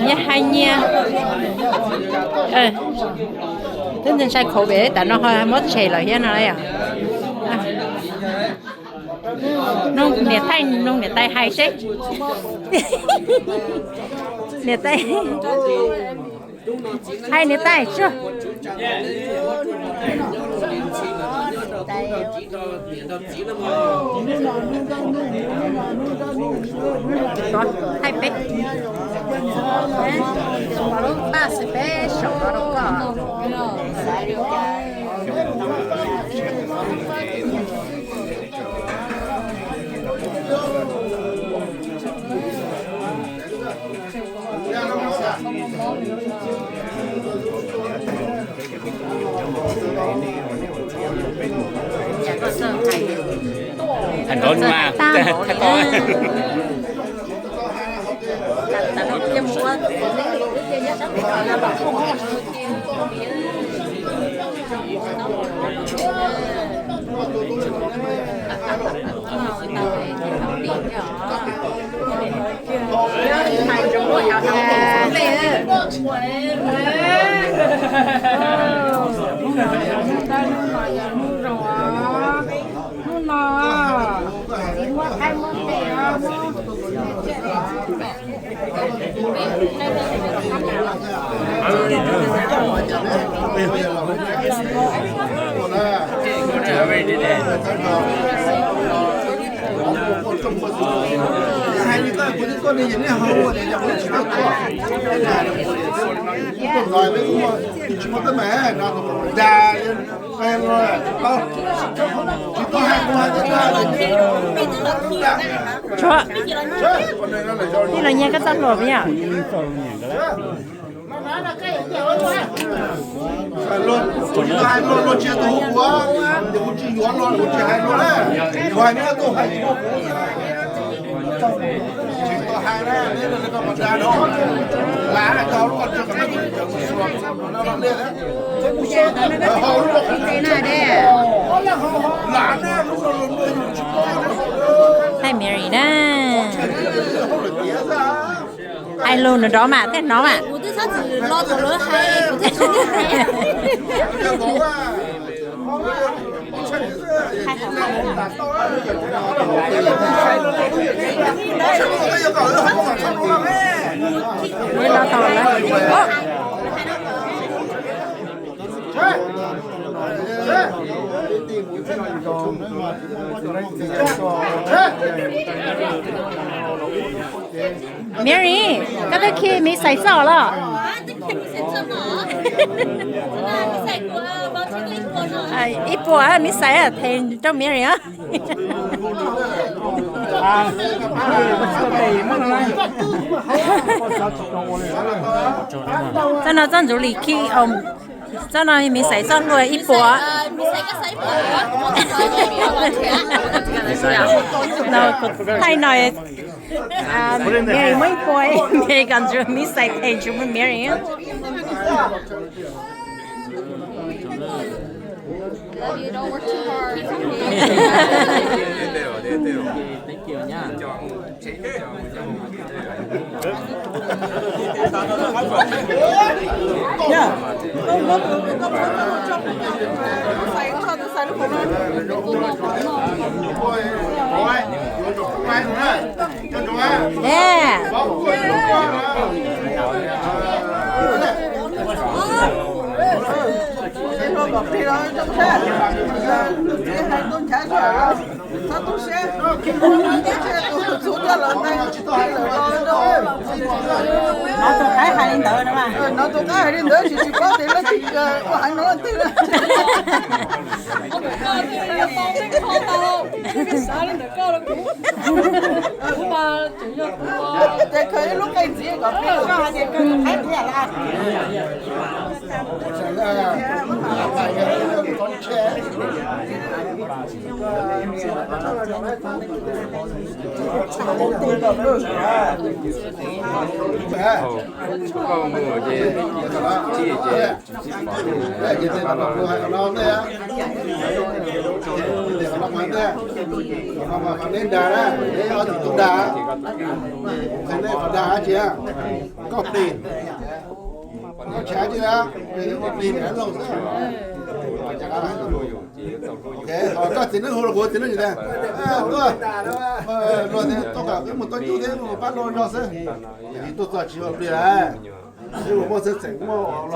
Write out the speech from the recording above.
Nyias hais nyias. Twb ntshai covid tas no ho muab tshem lawm thiab no yom. Nug niam tais, nug niam tais hais seb. Niam tais, hais niam tais tsuag. Hais peb, pab xwb peb saum no rau koj. Hais nrov mas, hais to. Tshuav, tij laug Nyiaj koj txoj hlua puas yog? Thaij Mary na. Hais lus nrov nrov mas thiaj hnov mas. Mary, koj twb khi Miss Xais txoj los? Ib puas Miss Xais them rau Mary os. Txoj no txoj ntxuv li khi, txoj no Miss Xais txoj hlua ib puas. Thaij no, Mary muab ib puas, Mary kom ntxuav Miss Xais them ntxuav Mary. Nov tus qaib hais li ntawd no mas. Nov tus qaib hais li ntawd tsis tsis paub tias leej twg ua heev no leej twg na. Ces khaws ib lub qe ntxiv kom peb koj hais tias khaws tus qaib qhia lawm. Koj mus ces tsis ces, neb dag, neb ob txiv tub dag, qhia neb qhov dag dab tsi, koj plig, koj tshav tsis dag, koj plig niam hlob xwb. Koj txiv neeb hu rau kuv, txiv neeb tias, tuaj, luag tias tau kam wb mus tau nyuj thiab mus pab luag zog xwb, es tuaj txog tsis ua plig lawm, wb mus muaj xeeb txheem muaj